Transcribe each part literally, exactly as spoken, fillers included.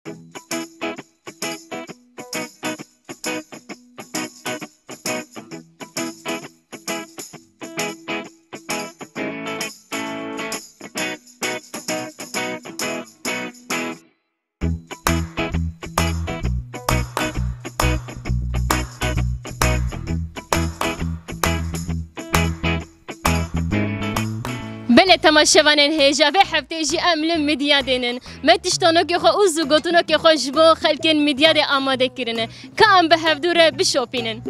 Belê temaşevanên hêja, vê heftê jî em li Midyadê nin. Me tiştanokê xwe û zûgotinokê xwe ji bo xelkên Midyadê amade kirine. Ka em bi hevdû re bişopînin.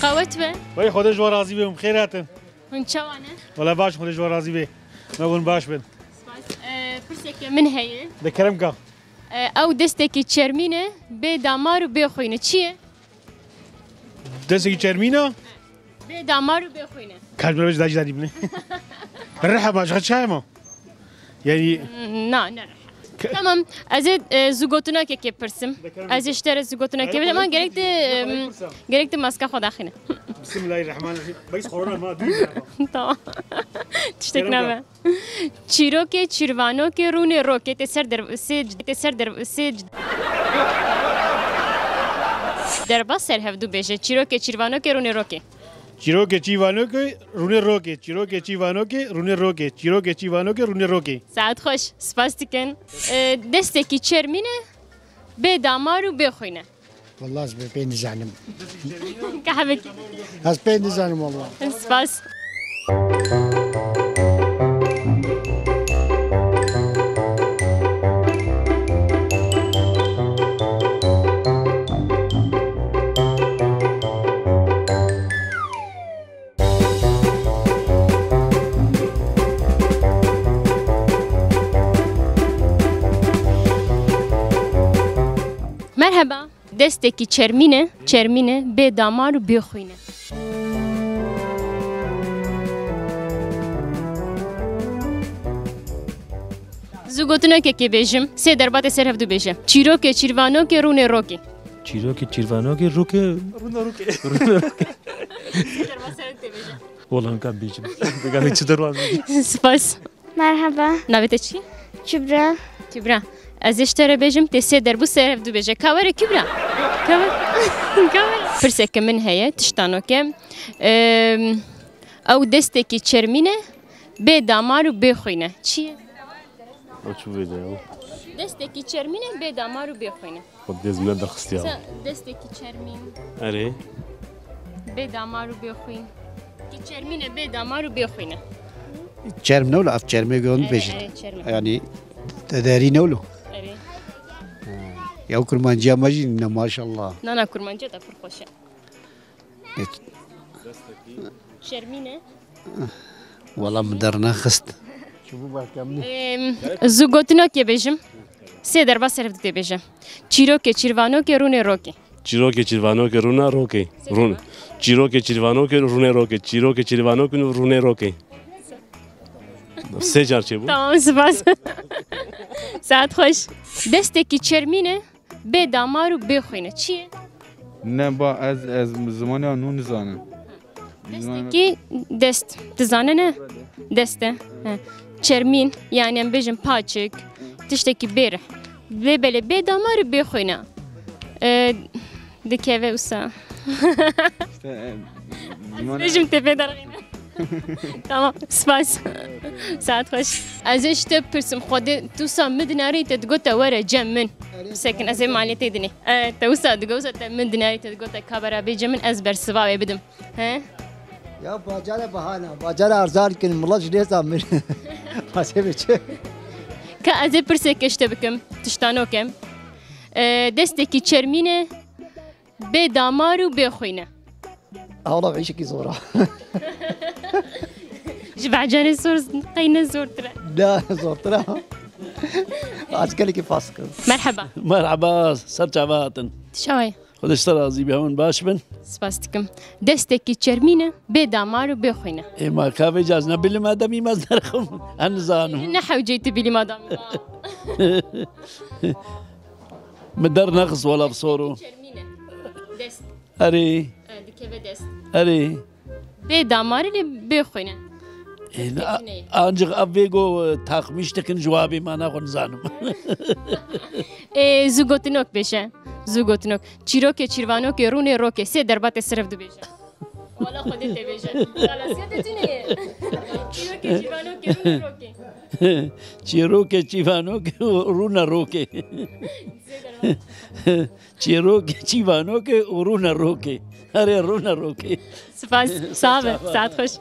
Qewet be. Wey, Xwedê ji we razî be, hûn bi xêr hatin. Hûn çawa ne? Wele baş, Xwedê ji we razî be. Me hûn baş bin. Spas. E, pirseke min heye. De kerem ka. E, ew destekî çermîn e, bê damar û bê xwîn e. Çi ye? Destekî çermîn e? Bê damar û bê xwîn e. Kaç bira ji dajî danî bine. Rehe ma, ji çaye ma. Yani. Na, ne rehe. Tamam, ez ê, e, zûgotinakekê pirsim. Ez ê ji te re zûgotinakê bêjim, ama gerek te, e, gerek te maska xwe daxîne. Bismillahirrahmanirrahim. Bayis korona ma dû. Tamam. Tiştek nabe. Çîrokê, çîrvanokê, rûnê rokê, tê ser der-, sê, tê ser der-, sê. Derbas ser hevdû bêje. Çîrokê, çîrvanokê, rûnê rokê. Çîrokê, çîrvanokê, rûnê rokê. Çîrokê, çîrvanokê, rûnê rokê. Çîrokê, çîrvanokê, rûnê rokê. Saet xweş. Spas dikin. E, destekî çermîn e, bê damar û bê xwîn e. Wallah ez pê nizanim. Kahvekî. Ez pê nizanim wallah. Spas. Merheba. Destekî çermîn e, çermîn e, bê damar û bê xwîn e. Zû gotinekekê bêjim, sê derbatê ser hevdû bêje. Çîrokê, çîrvanokê, rûnê rokê. Çîrokê, çîrvanokê, rûkê. Rûnê rokê. Rûnê rokê. Sê derbat ser hevdû bêje. Wala ka bêjim. Diga çi derbat bêjim. Spas. Merhaba. Navê te çi? Kübra. Kübra. Ez ê ji te re bêjim, tê sê derbû ser hevdû bêje. Ka were Kübra. Ka were. Ka were. Pirseke min heye, tiştanoke. Em, ew destekî çermîn e, bê damar û bê xwîn e. Çi ye? O çi bê de ya? Destekî çermîn e, bê damar û bê xwîn e. Xwe dêz min derxistiya. Sa destekî çermîn. Erê. Bê damar û bê xwîn. Ki çermîn e, bê damar û bê xwîn e. Çerm ne wilo, ev çermê gon bêjin. Erê, çermê. Yani, te derî ne wilo. Erê. Ya kurmanciya me jî ne maşallah. Nana kurmanciya te pir xweş e. Çermîn e. Wala min dernaxist. Em, zû gotinokê bêjim. Sê derba ser hevdû tê bêje. Çîrokê, çîrvanokê, rûnê rokê. Çîrokê, çîrvanokê, rûna rokê. Rûn. Çîrokê, çîrvanokê, rûnê rokê. Çîrokê, çîrvanokê, rûnê rokê. Sê car çêbû. Tamam, spas. Saet xweş. Destekî çermîn e. Bê damar û bê xwîn e. Çi ye? Ne ba ez, ez zimanê nû nizanim. Destekî dest. Dizane ne? Dest e. He. Çermîn, yani em bêjin paçik, tiştekî bê rih. Bê belê, bê damar û bê xwîn e. E, dikeve wisa. İşte, e, zimanê Bêjim tê pê derxîne. Tamam, spas. Saet xweş. Ez ê ji te pirsim, Xwedê tu sa min dinarî te digot te were cem min. Sekin ez ê malê tê dinê. E, te wisa digot, wisa te min dinarî te digot te ka bera bê cem min ez bersiva wê bidim. He? Ya bacare bahana, bacare arzar kin, mila ji lêza min. Pasê be çi? Ka ez ê pirseke ji te bikim, tiştanoke. E, destekî çermîn e. Bê damar û bê xwîn e. Ewla veyşekî zor e. Ji becerê zor qey ne zortir e. Ne zortir e. Azkelekî fask. Merheba. Merheba, ser çava hatin. Şaway. Xwedê ji te razî be, hemû baş bin. Spas dikim. Destekî çermîn e, bê damar û bê xwîn e. Ê ma ka vêca ez ne bilîm ademî, ez nerxim. Ez nizanim. Ne hewceyî tu bilîm ademî. Min dernexist wela bi sor û. Çermîn e. Dest. Erê. E, dikeve dest. Erê. Bê damarê lê bê xwîn e. Ê, na, ancak ev vê go, e, takmiş dikin cewabê mana xwe nizanim. Ê, zû gotinok bêje. Zû gotinok. Çîrokê çîrvanokê rûnê rokê. Sê derbatê sirf dibêje. Wala Xwedê tê bêje. Xelasiya te tune ye. Çîrokê çîrvanokê rûnê rokê. Çîrokê çîvanokê rûne rokê. Sê derbat. Çîrokê çîvanokê û rûne rokê. Erê rûne rokê. Spas, sağ be, saet xweş.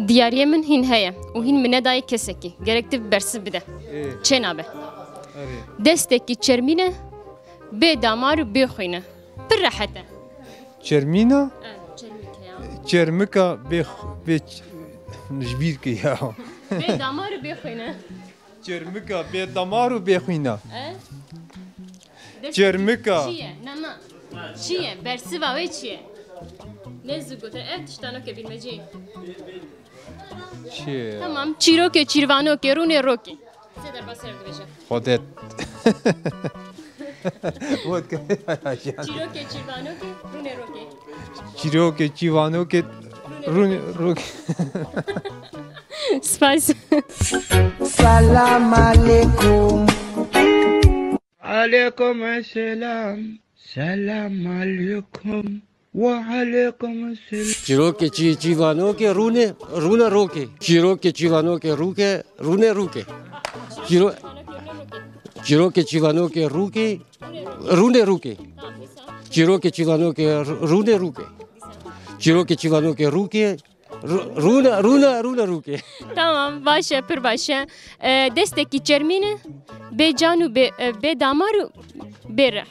Diyariyê min hîn heye û hîn min nedayê kesekî. Gerek tu bersiv bide. Ê. Çê nabe. Erê. Destekî çermîn e, bê damar û bê xwîn e. Pir rehet e. Çermîna? E, çermîk e ya. Çermika bê x-, bê ç-, ji bîr kir ya. Bê damar û bê xwîn e. Çermika bê damar û bê xwîn e. E? Çermika. Çi ye? Na, na. Çi ye? Bersiva wê çi ye? Ne zû gotin. Ev tiştanoke bilmecê. Çi ye? Tamam. Çîrokê çîrvanokê rûnê rokê. Sê derba ser dibêje. Xwedê. Çîrokê çîrvanokê rûnê rokê. Çîrokê çîvanokê rûnê rokê. Spas. Selam aleykum. Aleykum selam. Selam aleykum. Ve aleykum selam. Çîrokê çî-, çîvanokê rûnê, rûne rokê. Çîrokê çîvanokê rûke, rûne rûke. Çîro-, çîrokê çîvanokê rûke, rûne rûke. Çîrokê çîvanokê r-, rûne rûke. Çîrokê çîvanokê rûke, Rû-, rûne, rûne, rûne rûkê. Tamam, baş e, pir baş e. E, destekî çermîn e, bê can û bê, e, bê damar û bê rih.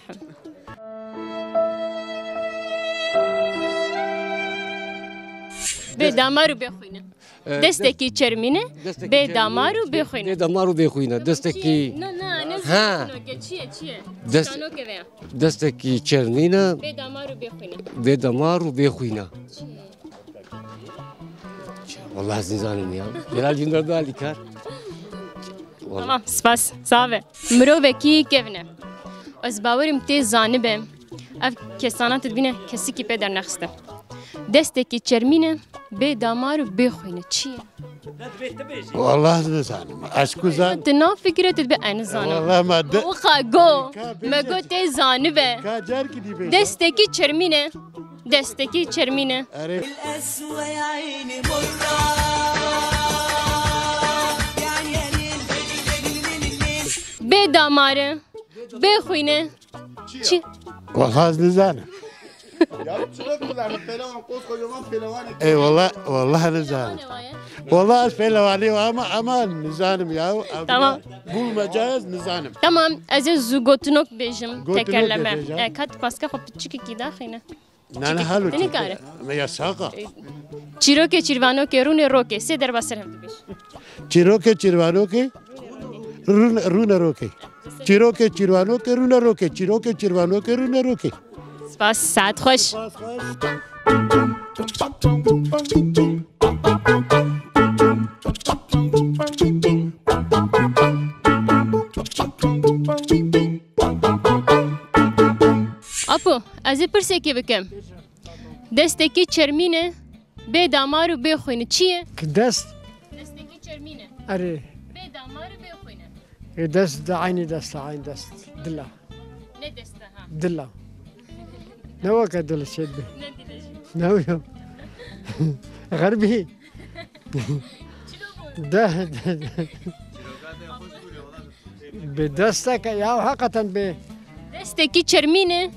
Bê damar û bê xwîn e. E, destekî çermîn e, bê damar û bê xwîn e. Bê damar û bê xwîn e. Destekî... Na, na, ne zî... Ha. Çi ye, çi ye? Des-, destekî çermîn e. Bê damar û bê xwîn e. Bê damar û bê xwîn e. Çi ye? Wallahî ez nizanim ya. Celal Cindar da alîkar. Wallahî. Tamam, spas. Sağ be. Mirovekî kevn e. Ez bawerim tê zanibe. Ev kesana tu dibîne kesikî pê dernexiste. Destekî çermîn e, bê damar û bê xwîn e. Çi ye? Wallahî ez nizanim. Ez ku zan- Tu nav fikire tu dibe ez nizanim. Wallahî ma de- Oxa go. Me go tê zanibe. Ka carkî dî bêje. Destekî çermîn e. Destekî çermîn e. Erê. Bê damar e, bê xwîn e. Çi? Wallahî ez nizanim. Ya çi laf kullanma, pehlewan, koskocaman pehlewan. Ey wallahî, wallahî nizanim. Wallahî ez pehlewanê wa ama, ama nizanim ya. Tamam. Bulmaca ez nizanim. Tamam, ez ê zû gotinok bêjim, gotinok tekerleme. Bêje. E, kat paska xwe piçikî daxîne. Na, na, halo. Nikare. Me ya saqa. Çîrokê çîrvanokê rûnê rokê. Sê derba ser hev dibêj. Çîrokê çîrvanokê rûn-, rûne rokê. Çîrokê çîrvanokê rûne rokê. Çîrokê çîrvanokê rûne rokê. Spas, saet xweş. Spas xweş. Apo, ez ê pirsekê bikim. Destekî çermîn e, bê damar û bê xwîn e. Çi ye? Ki dest. Destekî çermîn e. Erê. Bê damar û bê xwîn e. E, dest de eynî dest e, eynî dest. Dil e. Ne dest e, ha? Dil e. Ne weke dil şey be. Ne dil e? Ne weke? Xerbî. Çilo bû. De, de, de. Bi desteke ya, heqeten bi. Destekî çermîn e,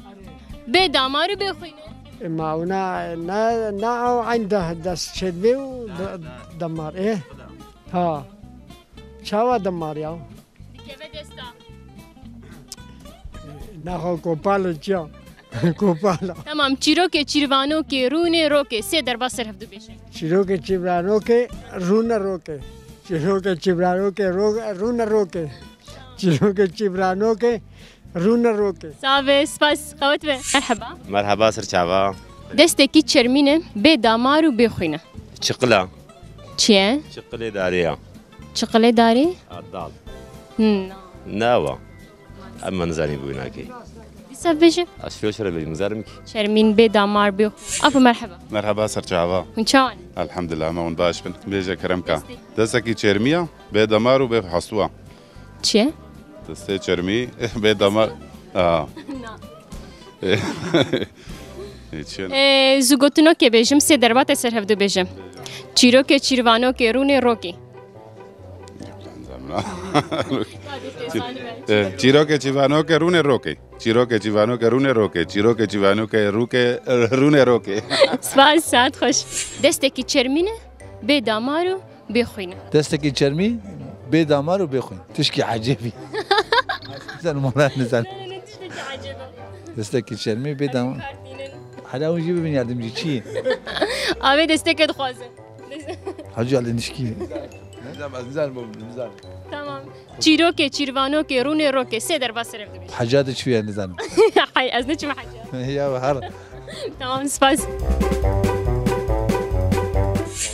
bê damar û bê xwîn e. E, ma wina ne, ne ew eyn de, dest çêdibê û de-, demar, e? Ha. Çawa demar ya? Dikeve desta. Yaxa kopala çiya. Kopala. Tamam, çîrokê, çîrvanokê, rûnê, rokê. Sê derbas ser hevdû bêje. Çîrokê, çîrvanokê, rûne, rokê. Çîrokê, çîrvanokê, ro-, rûne, rokê. Çîrokê, çîrvanokê, rûne, rokê. Save, spas, qewet be. Merheba. Merheba, ser çava. Destekî çermîne, bê damar û bê xwîne. Çiqila. Çi ye? Çiqilê darê ya. Çiqilê darê? A, dal. Hmm. Newa. Em nizanî bi wî nakê. Dîsa bêje. Ez fiyo şere bêjim, nizanim ki. Çermîn bê damar bê. Apo merheba. Merheba, ser çava. Hûn çawan? Elhamdulillah, me hûn baş bin. Bêje kerem ka. Destekî çermiya, bê damar û bê hastûa. Çi ye? Destê çermî, bê damar. Aa. Ê, çi ye? Ee, zu gotinokê bêjim, sê derbatê ser hevdu bêjim. Çîrokê, çîrvanokê, rûnê, rokê. Ee, çîrokê, çîrvanokê, rûnê, rokê. Çîrokê, çîrvanokê, rûnê, rokê. Çîrokê, çîrvanokê, rûkê, rûnê, rokê. Spas, saet xweş. Destekî çermîne, bê damar û bê xwîne. Destekî çermî, bê damar û bê xwîn. Tişkî ecêbî. Nizanim, wala nizanim. Ne, ne, ne, tiştekî ecêb e. Destekî çermî, bê damar. Hela hûn jî bibin yardimcî, çi ye? Avê destekê dixwaze. Hacı Ali Nişkî. Nizanim, ez nizanim, nizanim. Tamam. Çîrokê, çîrvanokê, rûnê, rokê. Sê derbas ser hevdu bêje. Hecatê çi ye, nizanim. Hay, ez neçim hecat. Ya, her. Tamam, spas.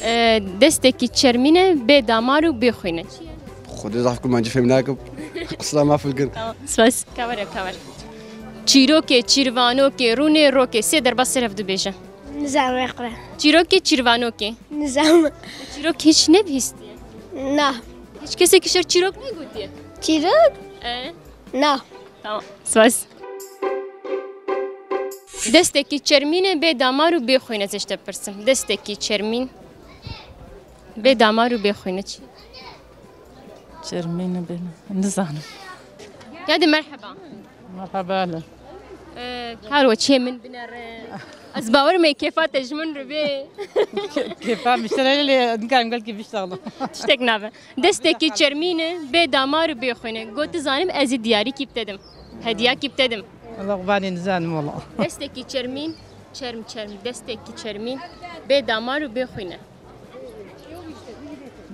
Ee, destekî çermîne, bê damar û bê xwîne. Xwedê zaf kurmancî fêm nakim. Qisra maf bikin. Tamam, spas. Ka were, ka were. Çîrokê, çîrvanokê, rûnê, rokê. Sê derbas ser hevdu bêje. Nizanim xwe. Çîrokê, çîrvanokê. Nizanim. Çîrok hiç nebihîstiye? Na. Hiç kesekî şer çîrok negotiye? Çîrok? E? Na. Tamam. Spas. Destekî çermîne, bê damar û bê xwîne, ez ê ji te bipirsim. Destekî çermîn, bê damar û bê xwîne çi? Çermîne bê, nizanim. Ya de merheba. Merhaba, ale. Ee, karo çê min binere. Ez bawer me kêfa te ji min re bê. Kê-, kêfa min ji te re lê nikarim gelkî biştaxlim. Tiştek nabe. Destekî çermîne, bê damar û bê xwîne. Got dizanim ez ê diyarîkî bi te dim. Hediyakî bi te dim. Allah, qurbanê nizanim wala. Destekî çermîn, çerm, çerm, destekî çermîn, bê damar û bê xwîne.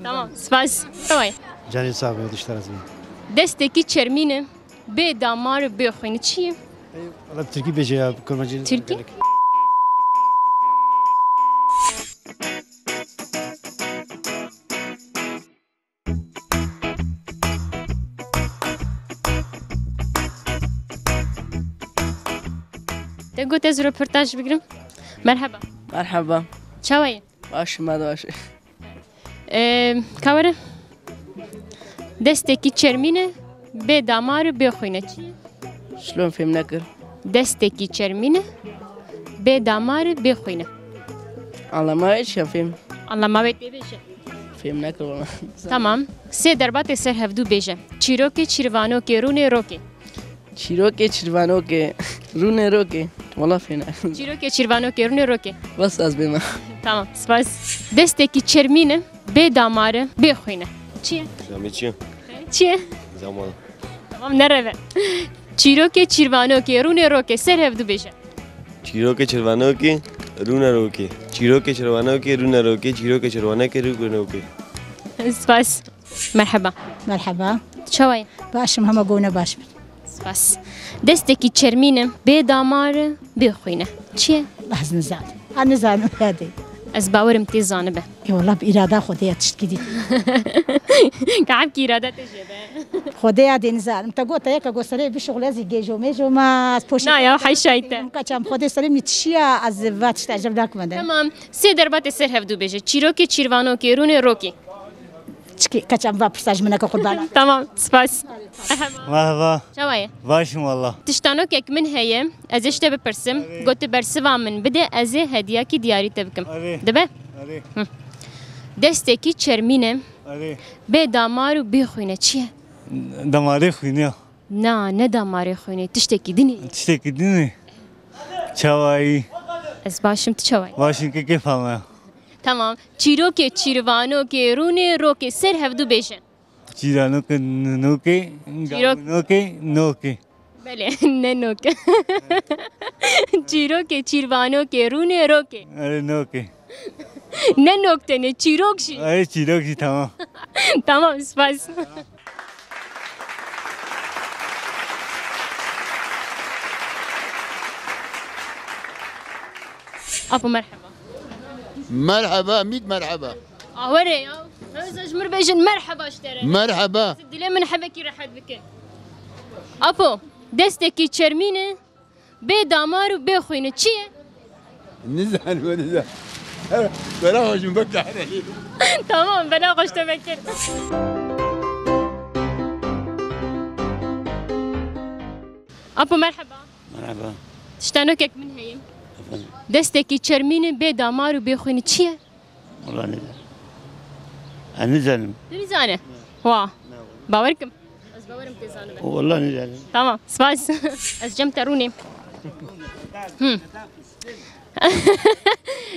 Tamam, spas. Tamam. Canê sağ be, dişler razı. Destekî çermîne, bê damar û bê xwîne çi ye? Ey, valla Tirkî bêje ya, kurmancî Tirkî? Gelek. Te got ez röportaj bigirim. Merhaba. Merhaba. Çawa yî? Baş, me de baş. Ee, ka were? Destekî çermîne, bê damar û bê xwîne çi ye? Şilon fêm nekir. Destekî çermîne, bê damar û bê xwîne. Anlama wê çi fêm? Anlama wê tê bêje. Fêm nekir wala. Tamam. Sê derbatê ser hevdû bêje. Çîrokê, çîrvanokê, rûnê, rokê. Çîrokê, çîrvanokê, rûnê, rokê. Wala fêm nekir. Çîrokê, çîrvanokê, rûnê, rokê. Bes ez bême. Tamam, spas. Destekî çermîne, bê damare, bê xwîne. Çi ye? Zamê çi ye? Çi ye? Zaman. Tamam, nereve. Çîrokê, çîrvanokê, rûnê, rokê, ser hevdû bêje. Çîrokê, çîrvanokê, rûne, rokê. Çîrokê, çîrvanokê, rûne, rokê. Çîrokê, çîrvanokê, rûne, rokê. Spas. Merheba. Merheba. Çawa yî? Baş im, hema gone baş bin. Spas. Destekî çermîne, bê damare, bê xwîne. Çi ye? Wala ez nizanim. Ha, nizanim, hadi. Ez bawerim tê zanibe. Ê, wala bi îrada Xwedê ya tiştkî dît. Ka hemkî îrada te jê be. Xwedê ya dê nizanim. Te got te yeka got serê bişuxle ez î gêjo mêjo ma, ez poşet. Na ya, heşayî te. Kaçam Xwedê serê min tişiya, ez va tişt eceb nakim de. Tamam. Sê derbatê ser hevdû bêje. Çîrokê, çîrvanokê, rûnê, rokê. Çikê, kaçam va pirsa ji min neke qurban. Tamam, spas. Merhaba. Çawa ye? Baş im wala. Tiştanokek min heye, ez ê ji te bipirsim. Erê. Got tu bersiva min bide, ez ê hediyakî diyarî te bikim. Erê. Dibe? Erê. Hı. Destekî çermîne. Erê. Bê damar û bê xwîne çi ye? Damarê xwînê ya. Na, ne damarê xwînê, tiştekî din e. Tiştekî din e. Çawa yî? Ez baş im, tu çawa yî? Baş im, kê kêfa me ya. Tamam. Çîrokê, çîrvanokê, rûnê, rokê, ser hevdû bêje. Çîranokê, n-, nokê, Çîrok- gamnokê, nokê. Belê, ne nok. Çîrokê, çîrvanokê, rûnê, rokê. Erê, nokê. Ne nok tenê, çîrok jî. Erê, çîrok jî, tamam. Tamam, spas. Apo, merheba. Merheba, mît merheba. Awere ya. Ez ji mir bêjin merheba ji te re. Merheba. Dilê min hebekî rehet bikin. Apo, destekî çermîne, bê damar û bê xwîne çi ye? Nizanim, nizanim. Bela xwe ji min vekare. Tamam, bela xwe ji te vekir. Apo, merheba. Merheba. Tiştanokek min heye. Efendim? Destekî çermîne, bê damar û bê xwîne çi ye? Wala nizanim. Ez nizanim. Tu nizane? Wa. Bawer kim. Ez bawerim tê zanibe. Wala nizanim. Tamam, spas. Ez cem te rûnê. Hı.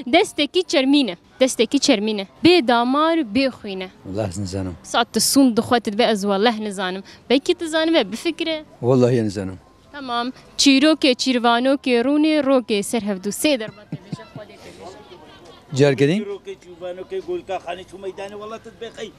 Destekî çermîne. Destekî çermîne. Bê damar, bê xwîne. Wala ez nizanim. Saet tu sûnd dixwe tu dibe ez wala nizanim. Belkî tu zanibe, bifikire. Wala ez nizanim. Tamam. Çîrokê, çîrvanokê, rûnê, rokê, ser hevdû sê derba te bêje, Xwedê te bêje. Carkerî? Çîrokê, çîrvanokê, golka xanê çû meydanê, wela tu dibê qey.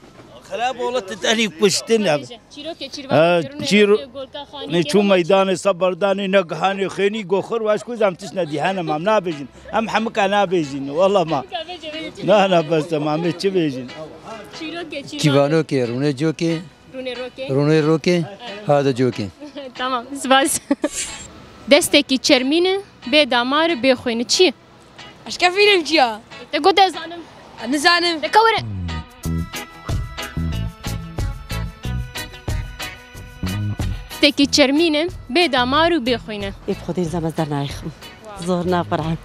Xerab, wela tu tenî kuştin ev. Çîrokê, çîrvanokê, rûnê, çîro-, rokê, golka xanê, ne, çû meydanê, seberdanê, ne gihanê, xênî, goxir, waş ku zam tişt nedî, hene mam nabêjin. Em hemika nabêjin, wela ma. Hemika bêje, bêje. Na, na, bes, tamam, em çi bêjin? Çîrokê, çîrvanokê. Çîvanokê, rûnê cokê. Rûnê rokê. Rûnê rokê, hade cokê. Tamam, spas. Destekî çermîne, bê damar, bê xwîne çi ye? Eşkefînim çi ya? Te got ez zanim. Ez nizanim. De ka were. Destekî çermîne, bê damar û bê xwîne. Ê bi Xwedê nizam ez dernayêxim. Zor nafiram.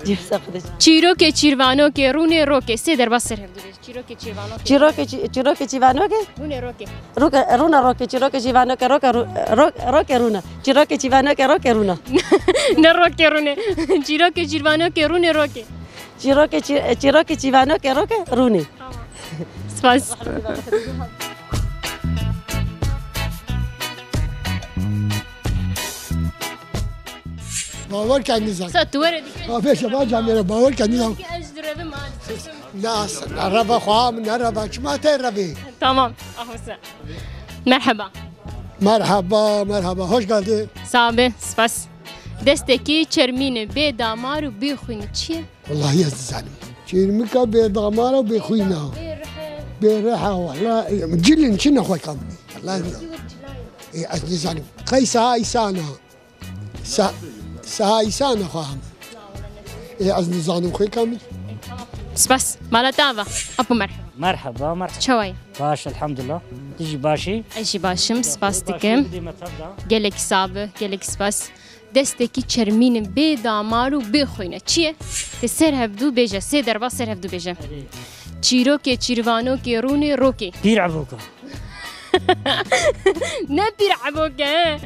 Cihsa Xwedê. Çîrokê, çîrvanokê, rûnê, rokê. Sê derbas ser hevdû bêje. Çîrokê, çîrvanokê. Çîrokê, çî-, çîrokê, çîvanokê. Rûnê, rokê. Rokê, rûne, rokê, çîrokê, çîvanokê, rokê, rû-, ro-, rokê, rûne. Çîrokê, çîvanokê, rokê, rûne. Ne rokê, rûnê. Çîrokê, çîrvanokê, rûnê, rokê. Çîrokê, çî-, çîrokê, çîvanokê, rokê, rûnê. Tamam. Spas. Bawer ke nizan. Sa tu were dikî. Bawer ke ba camêre, bawer ke nizan. Dikî ez direvim, ha, direvim. Ne as, ne reva xwe, ne reva çima te revê. Tamam, ahmasa. Merhaba. Merhaba, merhaba, hoş geldi. Sağ be, spas. Destekî çermîne, bê damar û bê xwîne çi ye? Wallahî ez dizanim. Çêrmika bê damara bê xwîna. Bê rihe. Bê riha, wala, cilin çi nexwe kamî. Wallahî. Ê, ez dizanim. Qey saha îsana. Sa-, saha îsana xwe hem. Ê, ez dizanim xwe kamî. Spas. Mala te ava. Apo merhaba. Merhaba, merhaba. Çawa yî? Baş, elhamdulillah. Tu jî baş î? Ez jî baş im, spas dikim. Gelek sabe, gelek spas. Destekî çermînin bê damar û bê xwîne. Çi ye? Tê ser hevdû bêje, sê derba ser hevdû bêje. Çîrokê, çîrvanokê, rûnê, rokê. Pîr Eboka. Ne pîr Eboke, he.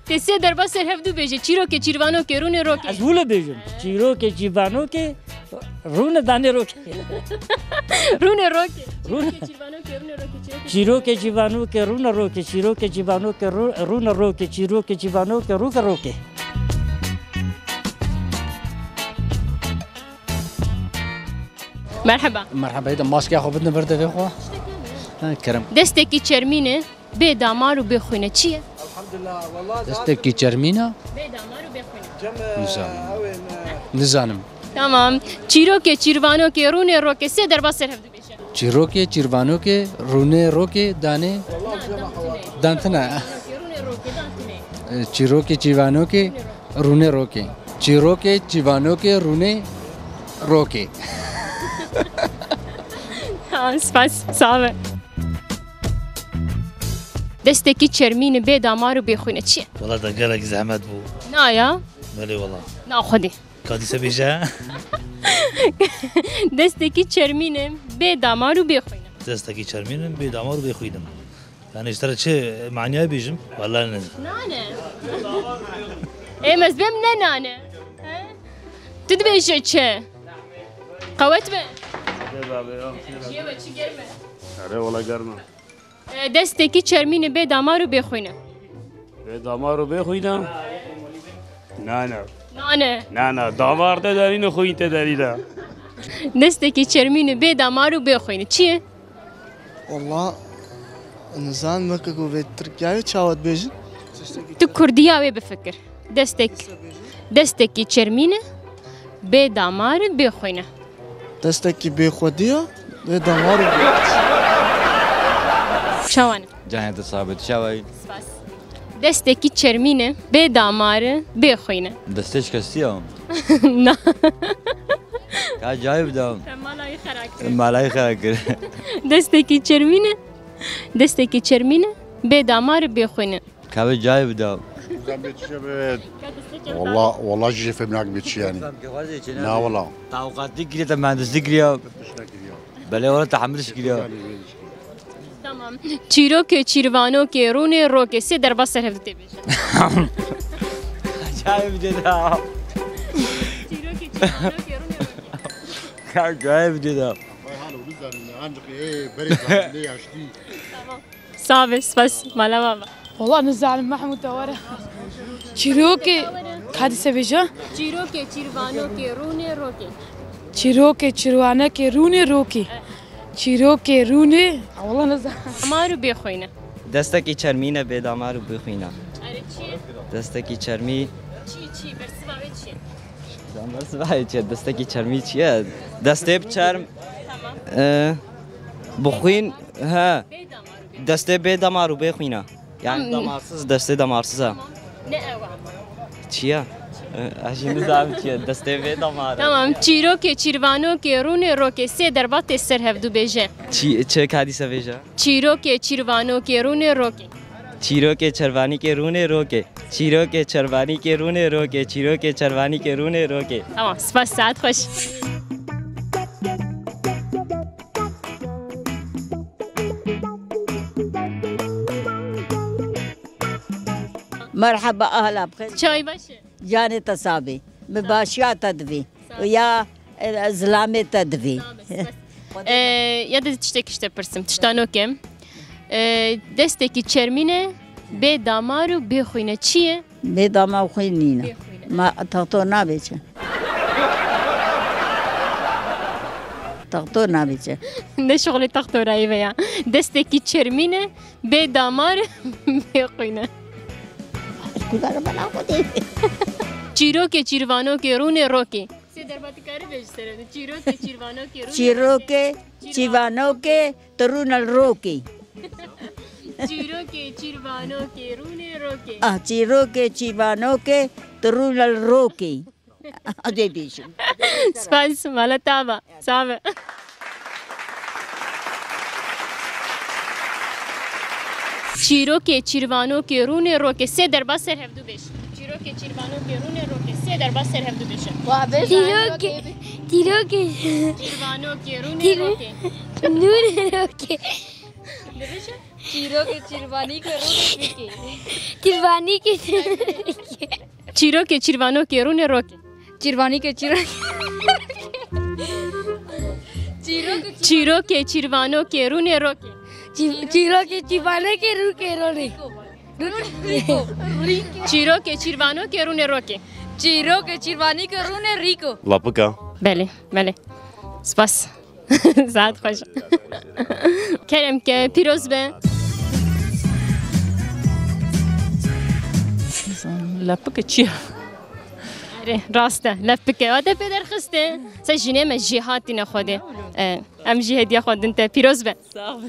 Tê sê derba ser hevdû bêje. Çîrokê, çîrvanokê, rûnê, rokê. Ez wilo bêjim. Çîrokê, çîrvanokê, rûne danê rokê. Rûne rokê. Rûne. Çîrokê, çîrvanokê, rûne rokê, çîrokê. Çîrokê, çîrvanokê, rûne rokê. Çîrokê, çîrvanokê, rû-, rûne rokê. Çîrokê, çîrvanokê, rûke rokê. Merheba. Merheba, hêdî maskê xwe bidin vir devê xwe. Ha, kerem. Destekî çermîne. Bê damar û bê xwîne çi ye? Destekî çermîna? Bê damar û bê xwîne. Nizanim. Nizanim. Tamam. Çîrokê, çîrvanokê, rûnê, rokê, sê derba ser hevdû bêje. Çîrokê, çîrvanokê, rûnê, rokê, danê. Na, dantine. Dantine. Çîrokê, rûnê, rokê, dantine. E, çîrokê, çîrvanokê, rûnê, rokê. Çîrokê, çîrvanokê, rûnê, rokê. Tamam, spas. Sağ ol. Destekî çermînê bê damar û bê xwîne çi ye? Wela te gelek zehmet bû. Na ya? Belê wela. Na xwedî. Ka dîse bêje. Destekî çermînê bê damar û bê xwîne. Destekî çermînê bê damar û bê xwîne. Yani ji te re çi maniyayê bêjim? Wela ne. Nane. Ê, ez bêm ne nane. He? Tu dibêje çi? Qewet be. Ciyê we çi germ e? Erê wela germ e. E, destekî çermînê bê damar û bê xwîne. Bê damar û bê xwîna? Na, na. Nane. Na, na. Damar te derîne, xwîn te derîne. Destekî çermîne bê damar û bê xwîne. Çi ye? Walla, nizan weke ku vê Tirkiyeyê çawa dibêjin? Tu kurdiya wê bifikir. Destek, destekî çermîne bê damar bê xwîne. Destekî bê xwedî ya, bê damar û bê. Çawa ne? Canê te sabit, çawa yî? Spas. Destekî çermîne bê damar bê xwîne. Destê şikestî ya? Na. Ka cayê bide. Te malayî xera kir. Malayî xera kir. Destekî çermîne, destekî çermîne bê damar bê xwîne. Ka vê cayê bide. Nizam bê çi be. Wala, wala jî fêm nakim bê çi yanî. Na wala. Tawqatî kiriye, te mühendislik kiriye. Belê wala te hemriş kiriye. Tamam. Çîrokê, çîrvanokê, rûnê, rokê. Sê derbas ser hevdû tê bêje. Cayê bide da. Çîrokê, çîrvanokê, rûnê, rokê. Ka cayê bide da. Vay halo, bizanin, ancak, e, berê zanin, ne yaşlı. Tamam. Sağ be, spas. Mala baba. Wala nizanim Mehmûd de were. Çîrokê, ka dîse bêje? Çîrokê, çîrvanokê, rûnê, rokê. Çîrokê, çîrvanokê, rûnê, rokê. Çîrokê, rûnê. Wala nizanim. Damar û bê xwîne. Destekî çermîne bê damar û bê xwîne. Erê çi? Destekî çermî. Çi, çi, bersiva wê çi? Bersiva wê çi? Destekî çermî çi ye? Destê bi çerm. Tamam. E, bi xwîn, he. Bê damar û bê. Destê bê damar û bê xwîna. Yani Hmm. damarsız, destê damarsız ha. Tamam. Ne ew e? Çi ye? E, ez jî nizanim çi ye. Destê bê damar e. Tamam. Çîrokê, çîrvanokê, rûnê, rokê. Sê derbatê ser hevdû bêje. Çi, çi kadîse bêje? Çîrokê, çîrvanokê, rûnê, rokê. Çîrokê, çervanîkê, rûnê, rokê. Çîrokê, çervanîkê, rûnê, rokê. Çîrokê, çervanîkê, rûnê, rokê. Tamam, spas, saet xweş. Merheba, ahla bixêr. Çay baş e? Canê te sabê. Mi başiya te divê. Sağ ol. Ya, e, zilamê te divê. Sağ ol, spas. E, ya de tiştek işte pirsim, tiştanokem. E, destekî çermîne, bê damar û bê xwîne. Çi ye? Bê damar û xwîn nîne. Bê xwîne. Ma, taxto nabê çi? Taxto nabê çi? Ne şixulê taxto rayî veya. Destekî çermîne, bê damar, bê xwîne. Kudara bela xwedê. Çîrokê, çîrvanokê, rûnê, rokê. Sê derbatî karî bêjî ser hevdû. Çîrokê, çîrvanokê, rûnê, rokê. Çîrokê, çîrvanokê, tu rûne li rokê. Çîrokê, çîrvanokê, rûnê, rokê. Ah, çîrokê, çîrvanokê, tu rûne li rokê. Adê bêjim. Spas, mala te ava. Sağ be. Çîrokê, çîrvanokê, rûnê, rokê. Sê derbas ser hevdû bêj. Çîrokê, çîrvanokê, rûnê, rokê. Sê derbas ser hevdû bêje. Çîrokê, çîrokê. Çîrvanokê, rûnê, Çîro-, rokê. Nûnê, rokê. Dibêje? Çîrokê, çîrvanîkê, rûnê, rîkê. Çîrvanîkê, rîkê. Çîrokê, çîrvanokê, rûnê, rokê. Çîrvanîkê, çîrokê. Çîrokê, çîrvanîkê. Çîrokê, çîrvanokê, rûnê, rokê. Çî-, çîrokê, çîrvanokê, rûkê, rûnê. Rîko. Rîko. Çîrokê, çîrvanokê, rûnê, rokê. Çîrokê, çîrvanîkê, rûnê, rîko. Lapika. Belê, belê. Spas. Saet xweş. Kerem ke, pîroz be. Lepike çi ye? Erê, rast e, lepike. Wa te pê derxiste. Se jinê me jêhatî ne Xwedê. E, em jî hediya xwe din te. Pîroz be. Sağ ol.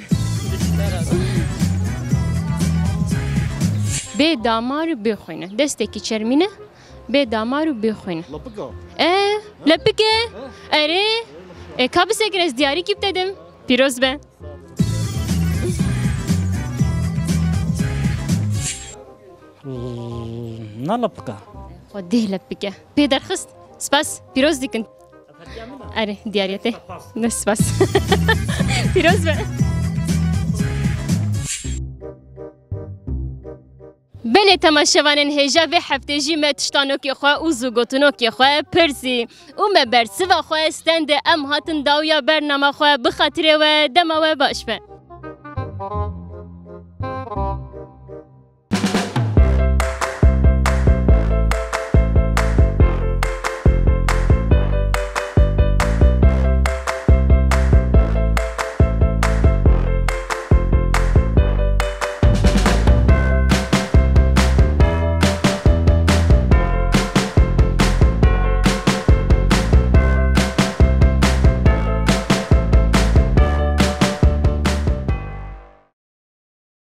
Bê damar û bê xwîne. Destekî çermîne. Bê damar û bê xwîne. Lapika. E, lepike. Erê. E, ka bisekine ez diyarîkî bi te dim. Pîroz be. Na lapika. Xwedê lepike. Pê derxist. Spas. Pîroz dikin. Erê, diyariyete. Ne spas. Pîroz be. Belê temaşevanên hêja vê heftê jî me tiştanokê xwe û zûgotinokê xwe pirsî û me bersiva xwe stendê em hatin dawiya bernama xwe bi xatirê we dema we baş be.